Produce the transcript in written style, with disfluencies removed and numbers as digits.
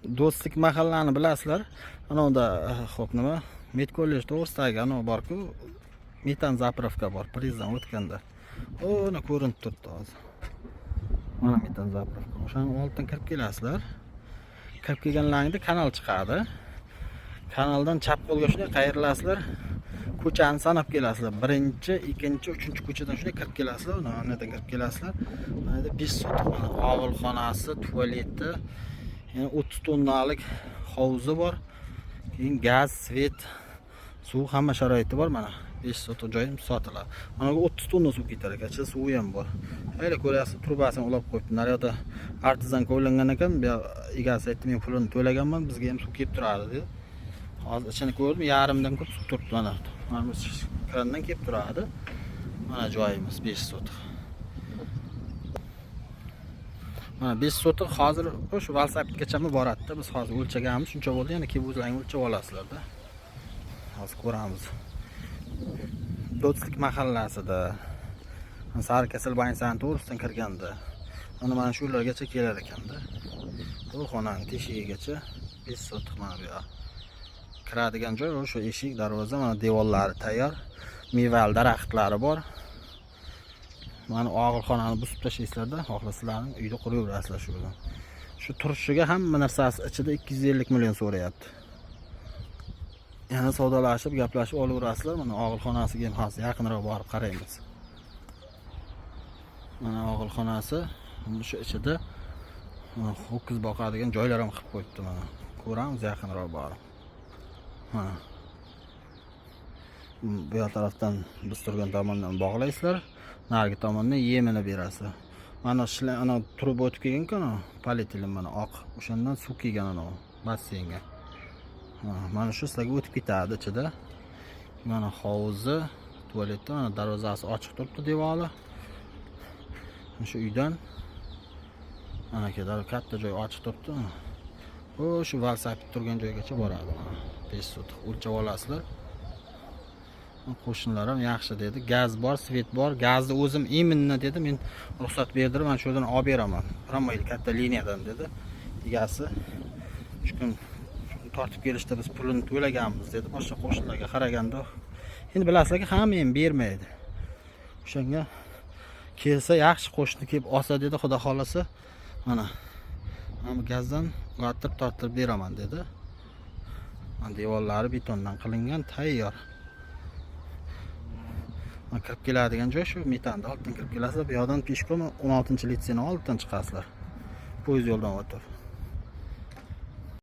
Do'stlik mahallani bilasizlar. Ana unda xo'p, nima? Med kollej to'g'risidagi anavi bor-ku, metan заправка bor, prizdan o'tganda. Uni ko'rinib turibdi hozir. Mana metan заправка. O'shani oldidan kirib kelasizlar. Kirib kelganlaringda kanal chiqadi. Kanaldan chap qo'lga shunday qayrilasizlar. Ko'chani sanab kelasizlar. Birinchi, ikkinchi, uchinchi ko'chadan shunday kirib kelasizlar. Uni anadan kirib kelasizlar. Mana yerda 5 sotix, mana og'ilxonasi, tualeti, yana 30 tonnalik hovuzi bor. Keyin gaz, свет, suv, hamma sharoiti bor mana. 5 sotix joyim sotiladi. Mana bu 30 tonna suv ketar ekan, ichida suvi ham bor. Hayla ko'ryapsiz, trubasini ulab qo'yibdi. Naryoqda artizan ulangan ekan, bu yoq egasi aytdi, men pulini to'laganman, bizga ham suv kelib turadi dedi. Hozir ichini ko'rdim, yarimdan ko'p suv turibdi mana. Mana bu krandan kelib turadi. Mana joyimiz 5 sotix. Mana 5 sotix hozir shu velosipedgacha boradida. Biz hozir o'lchaganmiz, shuncha bo'ldi, yana kelib o'zlaring o'lchab olasizlarda. Hozir ko'ramiz. Do'stlik mahallasida Sari kasal больницani to'g'risidan kirganda mana shu uylargacha kelar ekanda. Bu xonaning teshigigacha 5 sotix mana bu yoq. Kiradigan joy o'sha eshik, darvoza, mana devorlari tayyor. Mevali daraxtlari bor. Mana og'ilxonani buzib tashlaysizlarda, xohlasizlarning uyda quraverasizlar shu bilan. Shu turishiga hamma narsasi ichida 250 million so'rayapti. Yana savdolashib, gaplashib olaverasizlar. Mana og'ilxonasiga ham hozir yaqinroq borib qaraymiz. Mana og'ilxonasi shu ichida mana ho'kiz boqadigan joylar ham qilib qo'yibdi mana. Ko'ramiz yaqinroq borib. Mana. Bu yoq tarafdan, biz turgan tomondan bog'laysizlar, narigi tomondan yemini berasizlar. Mana shila ana turib o'tib kelgan-ku, ana polietilen, mana oq. O'shandan suv kelgan ana basseynga. Mana shu sizlarga o'tib ketadi ichida. Mana hovuzi, tualetda mana darvozasi ochiq turibdi, devori. Shu uydan mana katta joy ochiq turibdi. Bu shu velosiped turgan joygacha boradi mana. 5 sotix o'lchab olasizlar. Qo'shnilar ham yaxshi dedi. Gaz bor, свет bor. Gazni o'zim именно dedi, men ruxsat berdirib, mana shu yerdan olib beraman. Прямой katta liniyadan dedi. Egasi shu kun tortib kelishda biz pulini to'laganmiz dedi. Boshqa qo'shnilarga qaraganda endi bilasizlarki, hamma ham bermaydi. O'shanga kelsa yaxshi, qo'shni kelib olsa dedi, xudo xohlasa, mana bu gazdan ulattirib torttirib beraman dedi. Mana devorlari betondan qilingan, tayyor. Mana kirib keladigan joy shu metanni oldidan kirib kelasizlar. Bu yoqdan пешком 16-litseyni oldidan chiqasizlar. Poyezd yo'ldan o'tib.